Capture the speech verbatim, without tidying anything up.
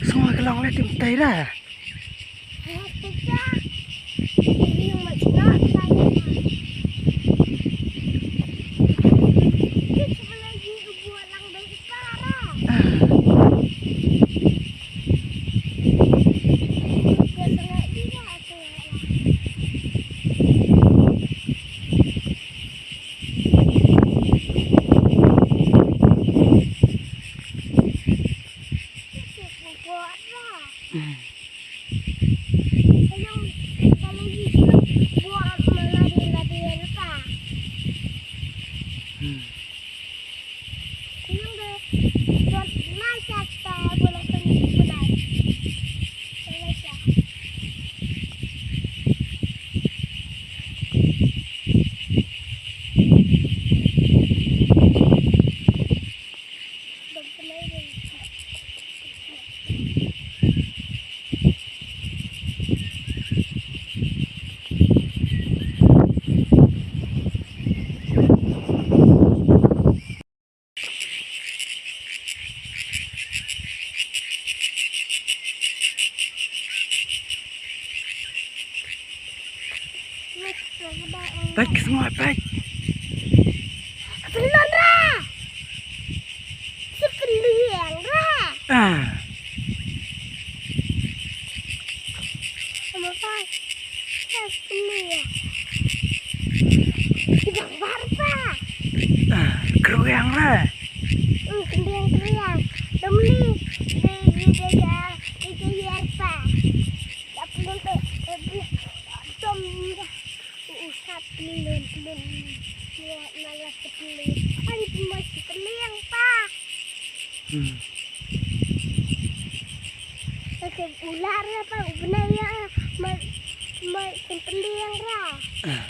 Sngewbha ka long leh tim tai da. Peit, ka sngewbha, peit. Pynlong ra. Sa pynliang ra. Ah. Ama pa. Sa pynliang. Ki bang bar pa. Ah, kriang ra. Hmm, kriang, kriang. Dum ni. Di, di, di, di, di, di, pa. Hmm. Ular apa? Benar ya, mai, mai, penting ra. Ah.